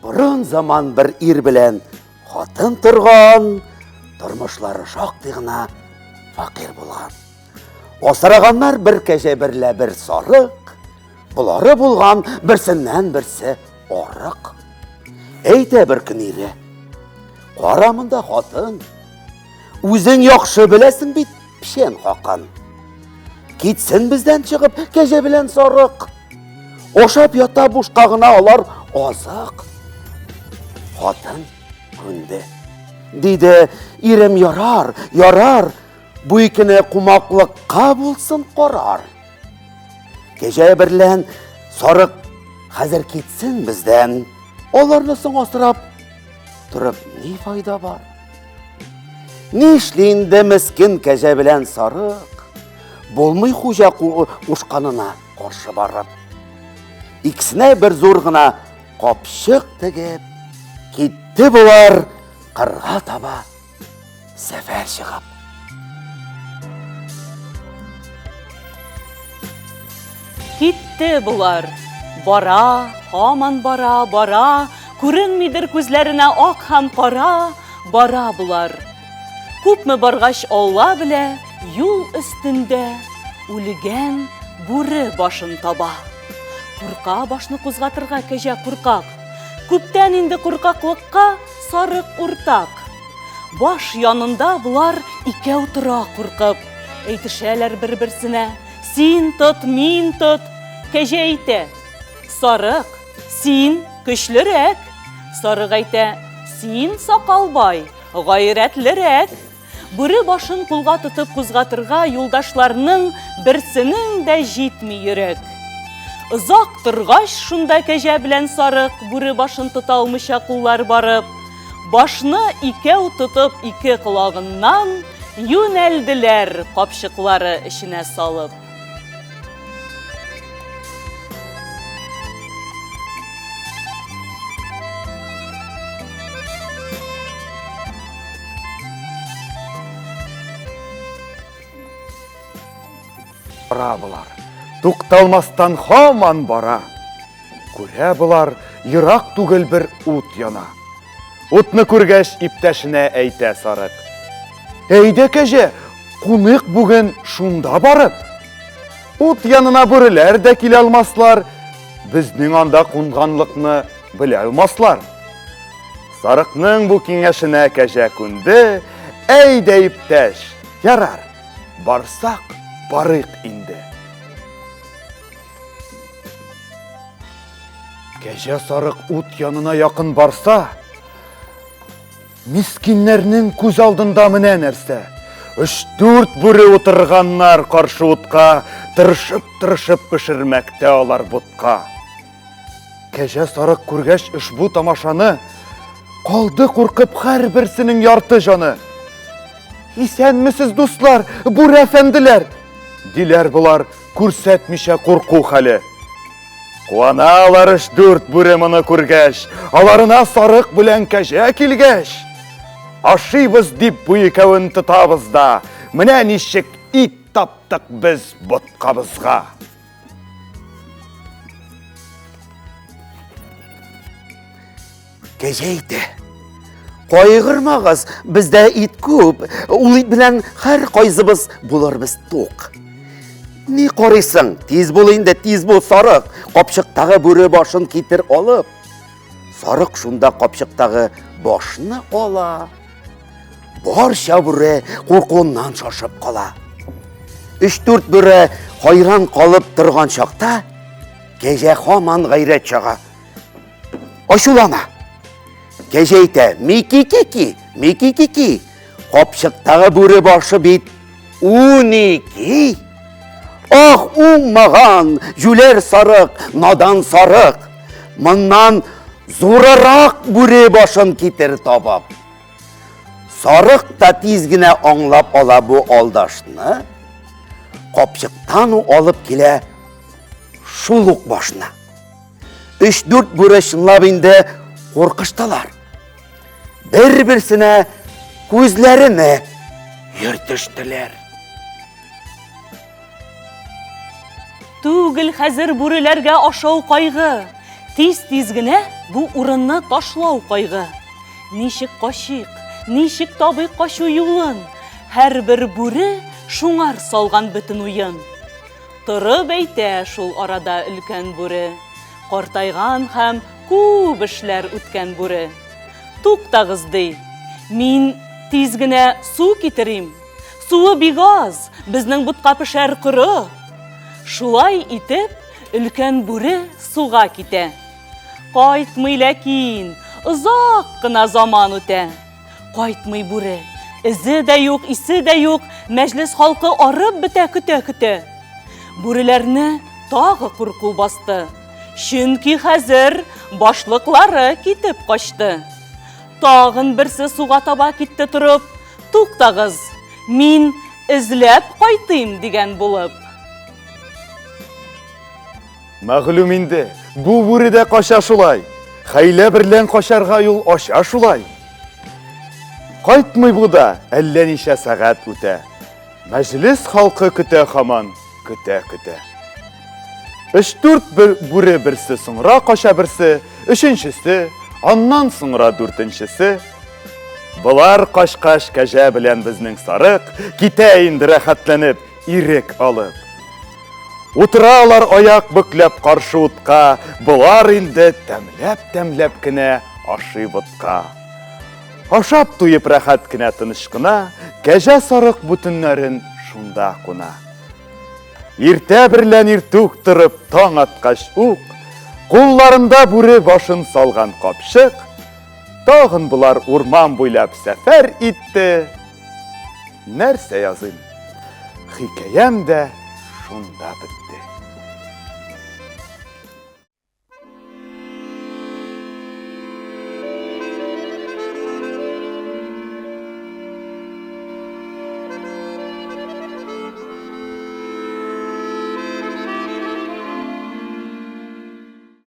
Борын заман бер ир белән хатын торган, тормышлары шактый гына факир булган. Асраганнар бер кәҗә берлә бер сарык, болары булган берсеннән берсе арык. Әйтә бер көн ире, кара монда хатын, үзең яхшы беләсең бит печән хакын. Китсен бездән чыгып кәҗә белән сарык. Ашап ята бушка гына алар азык. Хатын күнде. Диде, ирем ярар, ярар, бу икене кумаклыкка булсын карар. Кәҗә берлән сарык хәзер китсен бездән. Аларны соң асрап торып ни файда бар? Нишли инде мескен кәҗә белән сарык? Булмый хуҗа кушканына каршы барып. Икесенә бер зур гына капчык тегеп, китте болар кырга таба сәфәр чыгып. Китте болар. Бара, һаман бара, бара, күренмидер күзләренә ак һәм кара, бара болар. Күпме баргач Алла белә, юл өстендә үлгән бүре башын таба. Курка башны кузгатырга кәҗә куркак. Күптән инде куркаклыкка сарык уртак. Баш янында болар икәү тора куркып. Әйтешәләр бер-берсенә, син тот, мин тот. Кәҗә әйтә, сарык, син көчлерәк. Сарык әйтә, син сакалбай, гайрәтлерәк. Бүре башын кулга тотып кузгатырга юлдашларның берсенең дә җитми йөрәк. Озак торгач, шунда кәҗә белән сарык бүре башын тота алмыйча куллар барып, башны икәү тотып ике колагыннан юнәлделәр капчыклары эченә салып. Бара болар. Тукталмастан һаман бара. Күрә болар, ерак түгел бер ут яна. Утны күргәч, иптәшенә әйтә сарык. Әйдә, кәҗә, куныйк бүген шунда барып. Ут янына бүреләр дә килә алмаслар, безнең анда кунганлыкны белә алмаслар. Сарыкның бу киңәшенә кәҗә күнде, әйдә, иптәш, ярар, барсак, барыйк инде. Кәҗә сарык ут янына якын барса, мискиннәрнең күз алдында менә нәрсә. Өч-дүрт бүре утырганнар каршы утка, тырышып-тырышып пешермәктә алар ботка. Кәҗә сарык күргәч ошбу тамашаны, калды куркып һәрберсенең ярты җаны. Исәнмесез, дуслар, бүре әфәнделәр! Диләр болар, күрсәтмичә курку хәле. Куаналар өч-дүрт бүре моны күргәч, аларына сарык белән кәҗә килгәч. Ашыйбыз дип бу икәвен тотабыз да, менә ничек ит таптык без боткабызга. Кәҗә әйтә. Кайгырмагыз, бездә ит күп. Ул ит белән һәр кайсыбыз булырбыз тук. Ни карыйсың? Тиз бул инде, тиз бул, сарык. Капчыктагы бүре башын китер алып. Сарык шунда капчыктагы башны ала. Барча бүре куркуыннан шашып кала. Өч-дүрт бүре хайран калып торган чакта, кәҗә һаман гайрәт чага. Ачулана. Кәҗә әйтә, мики-кики, мики-кики, капчыктагы бүре башы бит 12. Ах, уңмаган, җүләр сарык, надан сарык. Моннан зурырак бүре башын китер табып. Сарык та тиз генә аңлап ала бу алдашны. Капчыктан ук алып килә шул ук башны. Өч-дүрт бүре чынлап инде куркыштылар. Бер-берсенә күзләрене йөртештеләр. Түгел хәзер бүреләргә ашау кайгы. Тиз-тиз генә бу урынны ташлау кайгы. Ничек качыйк, ничек табыйк качу юлын? Һәрбер бүре шуңар салган бөтен уен. Торып әйтә шул арада өлкән бүре, Картайган һәм күп эшләр үткән бүре. Туктагыз, ди, мин тиз генә су китерим. Суы бик аз, безнең ботка пешәр коры. Шулай итеп, өлкән бүре суга китә. Кайтмый ләкин, озак кына заман үтә. Кайтмый бүре. Эзе дә юк, исе дә юк, мәҗлес халкы арып бетә көтә-көтә. Бүреләрне тагы курку басты. Чөнки хәзер башлыклары китеп качты. Тагын берсе суга таба китте торып, туктагыз, мин эзләп кайтыйм дигән булып. Мәгълүм инде, бу бүре дә кача шулай. Хәйлә берлән качарга юл ача шулай. Кайтмый бу да, әллә ничә сәгать үтә. Мәҗлес халкы көтә хаман, көтә-көтә. Өч-дүрт бер бүре берсе соңра кача берсе, өченчесе, аннан соңра дүртенчесе. Болар качкач кәҗә белән безнең сарык китә инде рәхәтләнеп, ирек алып. Утыралар аяк бөкләп каршы утка, болар инде тәмләп-тәмләп кенә ашый ботка. Ашап туеп рәхәт кенә тыныч кына, кәҗә сарык бу төннәрен шунда куна. Иртә берлән иртүк торып таң аткач ук, кулларында бүре башын салган капчык, тагын болар урман буйлап сәфәр итте. Нәрсә языйм? Хикәям дә шунда бетте.